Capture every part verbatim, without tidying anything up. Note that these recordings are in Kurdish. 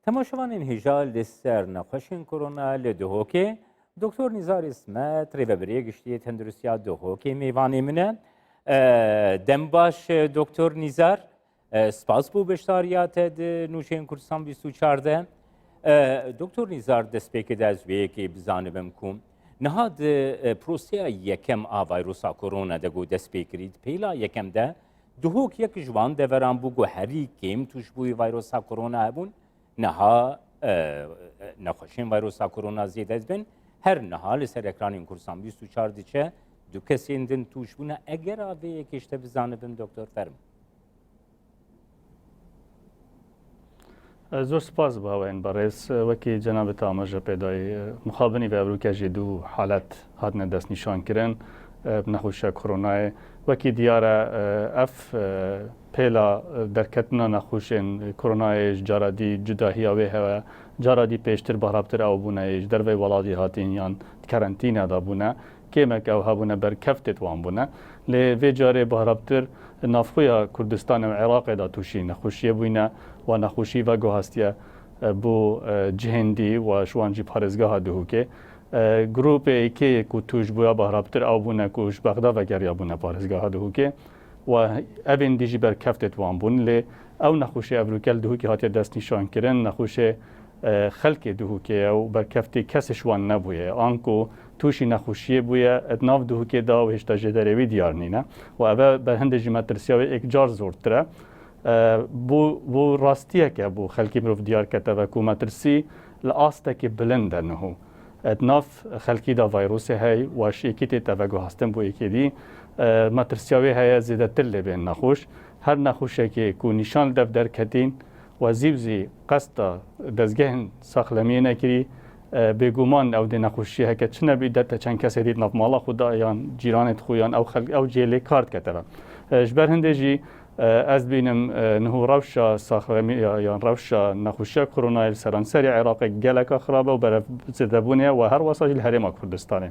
Temaşevanên hêja li ser nexweşên korona li Duhokê, Doktor Nîzar Îsmet, rêvebirê giştî yê tenduristiya Duhokê mêvanê min e. E, dem baş, e, Doktor Nîzar. E, spas bo beşdariya te di Nûçeyên Kurdistan bîst û çar de. E, Doktor Nîzar, destpêkê de ez wê yekê bizanibim ku niha di, e, proseya yekem a vayrosa korona de ku dest pê kirî, di pêla yekem de Duhok yek ji wan deveran bû ku herî kêm tûşbûyî vayrosa korona hebûn. Niha, e, nexweşên vayrosa korona zêde dibin. Her niha li ser ekranên Kurdistan bîst û çar diçe du kesên din tûş bûne. Eger a vê yekê ji te bizanibim, doktor, fermo. Zor spas bi hawayên berêz. Wekî cenabê te amaje pê dayî, mixabinî ve evroke jî du halet hatine destnîşan kirin, bi nexweşiya koronayê. Wekî diyar e, ev, e, pêla, e, derketina nexweşên koronayê ji cara dî cudahiya wê heye. Cara dî pêştir bahraptir ew bûne, ji dervey welatî hatîn yan di kerentîne de bûne. Kêmek ew hebûne, berkeftê wan bûne. Lê vê carê bahraptir navxweya Kurdistanê û Iraqê de tûşî nexweşiyê bûyne, wa nexweşî veguhastiye, e, bo, e, cihên dî, wa ji wan jî parêzgeha Duhokê. E, grûpê êkê ku tûş bûya bahraptir ew bûne ku ji Bexda vegeriyabûne parêzgeha Duhokê. Wa evên dî jî berkeftê wan bûn, lê ew nexweşê evroke li Duhokê hatiye destnîşankirin, nexweşê, e, xelkê Duhokê ye û berkeftê kesê ji wan nebûye. Anku tûşî nexweşiyê bûye, di nav Duhokê de û hêşta jêderê wî diyar nîne. Û eve berhindê jî metirsiya wê êkcar zortir e. E, bû, bû rastiyeke bo xelkê mirov diyar kete ve ku metirsî li astekî bilind e niho. E, di nav xelkî de vayrosê heye, wa ji êkî tê te veguhastin bo êkê dî. E, metirsiya wê heye zêdetir lê bên nexweş. Her nexweşekê ku nîşan li dev derketîn, we zî û zî qesta dezgehên saxlemiyê nekirî, e, bêguman ew dê nexweşiyê heke çi nebî, dete çend kesê dî di nav mala xwe de yan cîranê xwe yan ew xelk, ew cihê lê kar dikete ve. E, ji ber hindê jî, e, ez dibînim, e, niho rewşa saxlemiya yan rewşa nexweşiya koronayê li seranserê Iraqê geleka xirab e û berev zêdebûnê ye û her wesa jî li Herêma Kurdistanê.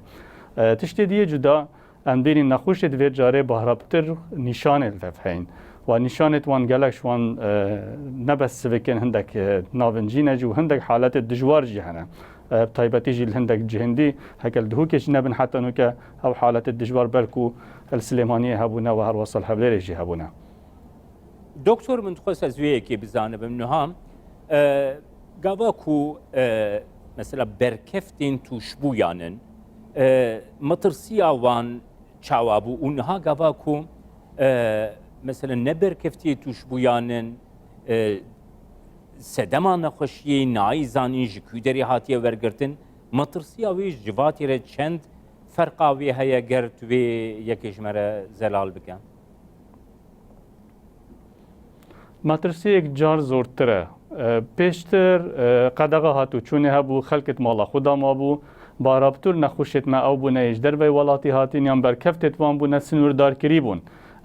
E, tiştê dî yê cuda, em dînî nexweşê di vê carê bahraptir nîşanê li dev heyîn. Wa nîşanê wan gelek ji wan, e, ne bes sivik in, hindek, e, navincî ne jî û hindek haletê dijwar jî hene. E, bi taybetî jî li hindek cihên dî, heke li Duhokê jî nebin heta nûke ew haletê dijwar belkû li Silêmaniyê hebûne û her wesa li Hewlêrê jî hebûne. Doktor, min dixwest ez wê yekê bizanibim niha, e, gava ku, e, mesela berkeftên tûşbûyan in, e, metirsiya wan çawa bû û niha gava ku, e, mesela ne berkeftiyê tûşbûyan in, e, sedema nexweşiyê nayê zanîn ji ku derê hatiye wergirtin, metirsiya wê ji civatê re çend ferqa wê heye, ger tu vê yekê ji me re zelal bike? Metirsiyê êkcar zortir e. E, pêştir, e, qedexe hatûçûnê hebû, xelk di mala xwe de mabû. Bahraptir nexweşêt me ew bûne yê ji dervey welatî hatîn yan berkeftêt wan bûne, sinûrdarkirî bûn.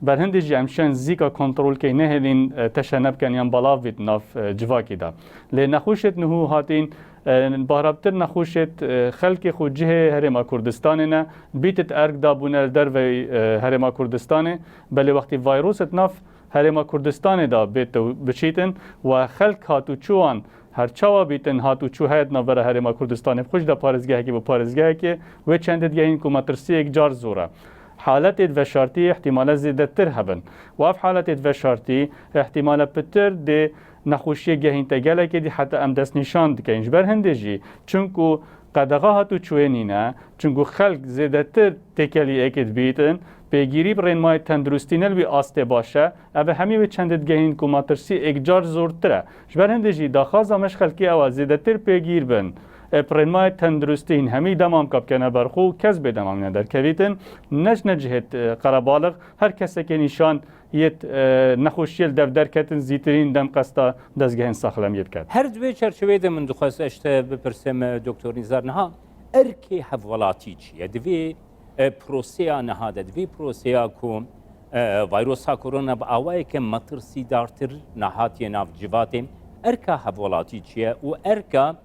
Berhindê jî em şên zîka kontrolkey nehêlîn, e, teşene bikin yan belav bît nav, e, civakî de. Lê nexweşêt niho hatîn, e, bahraptir nexweşêt, e, xelkê xwe cihê Herêma Kurdistanê ne, bîtit erk dabûne li dervey, e, Herêma Kurdistanê. Belê wextî vayrosêt nav Herêma Kurdistanê de bête û biçîtin, we xelk hat û çû wan her çawa bîtin hat û çû heye di navbera Herêma Kurdistanê, bi xwe jî de parêzgehekê bi parêzgehekê, wê çendê digehîn ku metirsiyê êkcar zor e. Haletêt veşartî îhtîmale zêdetir hebin. Û ev haletêt veşartî îhtîmale pitir dê nexweşiyê gehînte gelekê dî heta em destnîşan dikeyin. Ji ber hindê jî, çunku qedexa hat û çûyê nîne, çunku xelk zêdetir têkelî êkê dibîtin, pêgîrî bi rênmayê tenduristî ne li wî astê baş e, ev e hemî wê çendê digehîn ku metirsî êkcar zortir e. Ji ber hindê jî daxwaza me ji xelkê ew e zêdetir pêgîr bin. E, bi rênmayê tenduristî hîn hemî dema em ka bikene ber xwe û kes bê dema em ne derkevîtin, ne ji ne cihêt, e, qerebalix, her kesekê nîşan yêt, e, nexweşiyê li dev derketin, zîtirîn dem qesta dezgehên saxlemiyê biket. Her di vê çerçeveyê de min dixwest ez ji te bipirsim, e, Doktor Nîzar, niha erkê hevwelatî çi ye? Di vê, e, proseya niha de, di vê proseya ku, e, vayrosa korona bi awayeke metirsîdartir nehatiye nav civatê, erka hevwelatî çi ye û erka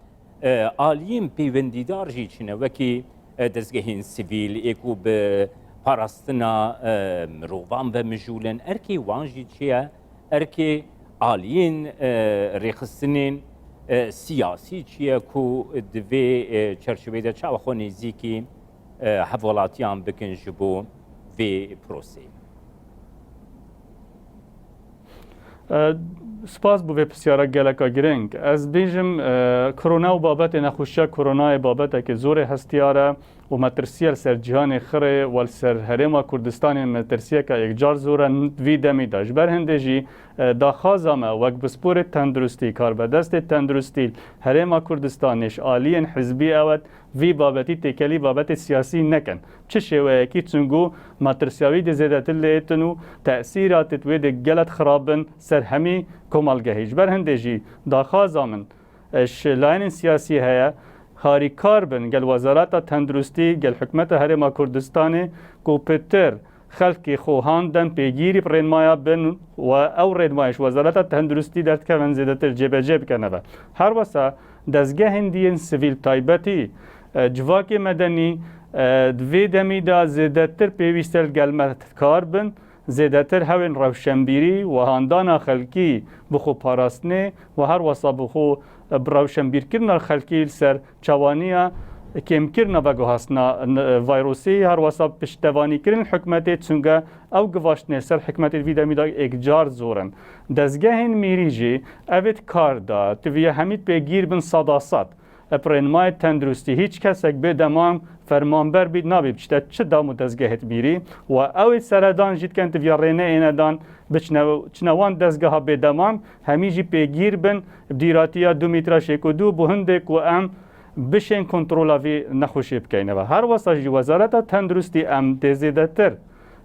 e, aliyên pêwendîdar jî çi ne, wekî, e, dezgehên sivîl, ê ku bi parastina, e, mirovan ve mijûl in, erkê wan jî çi ye? Erkê aliyên, e, rêxistinên, e, siyasî çi ye ku di vê, e, çerçeveyê de çawa xwe nêzîkî, e, hevwelatiyan bikin ji bo vê proseyê? E, Spas bo vê pisyara geleka girîng. Ez bêjim, e, korona û babetê nexweşiya koronayê babeteke zorê hestiyar e û metirsiyê li ser cîhanê xirê we li ser Herêma Kurdistanê metirsiyeke yekcar zor e vî demî de. Ji ber hindê jî, e, daxwaza me wek pisporê tenduristî, karbedestê tenduristî Herêma Kurdistanê ji aliyên hizbî ew e, vî babetî têkelî babetê siyasî nekin. Çi şêweyekî, çunku metirsiyawî dê zêdetir lê tun û tesîratê wê dê gelek xirab bin ser hemî komelgehî. Ji ber hindê jî daxwaza min, e, ji layenên siyasî heye, harîkar bin gel Wezareta Tenduristî, gel Hikûmeta Herêma Kurdistanê ku pitir xelkê xwe han den pêgîrî bi rênmaya bin û ew rênmaya ji Wezareta Tenduristî derdikevin zêdetir cêbecê bikeneve. Her wesa dezgehên dî yên sivîl taybetî, e, civakê medenî, e, di vê demî de zêdetir pêwîst e li gel me kar bin, zêdetir hewên rewşenbîrî û handana xelkî bi xwe parastinê û her wesa bi xwe, e, bi rewşenbîrkirina xelkî li ser çawaniya kêmkirina veguhastina n-, vayrosî, her wesa piştevanîkirin hikûmetê, çunke ew givaştinê ser hikûmetê vî demî de êkcar zor in. Dezgehên mîrî jî evê di kar de, tiviye hemî pêgîr bin seda sed. Bi rênmayê tenduristî, hîç kesek bê demam fermanber bî, nabê biçîte çi dam û dezgehê mîrî. Û ew ê seredan jî dikin tiviye rê neêne dan, biçine, çine wan dezgeha bê demam, hemî jî pêgîr bin, bi dîratiya du mîtra şêko du, bo hindê ku em bişên kontrola vî nexweşiyê bikeyne ve. Her wesa jî Wezareta Tenduristî em dê zêdetir,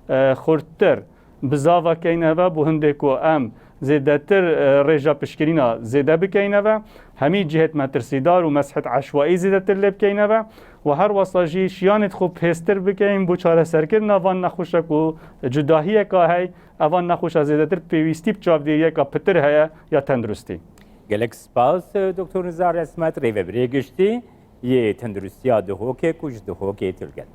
e, xurttir bizava keyne ve, bo hindê ku em zêdetir, e, rêja piştgirîna zêde bikeyne ve, hemî cihêt metirsîdar û mezhêt eşwaî zêdetir lê bikeyne ve û her wesa jî şiyanêt xwe bihêztir bikeyin bo çareserkirina van nexweşa ku cudahiyeka hey, evan nexweşa zêdetir pêwîstî bi çavdêriyeka pitir heye ya tenduristî. Gelek spas, Doktor Nizar Esmet, rêvebirê giştî yê tenduristiya Duhokê ku ji Duhokê tê li gel.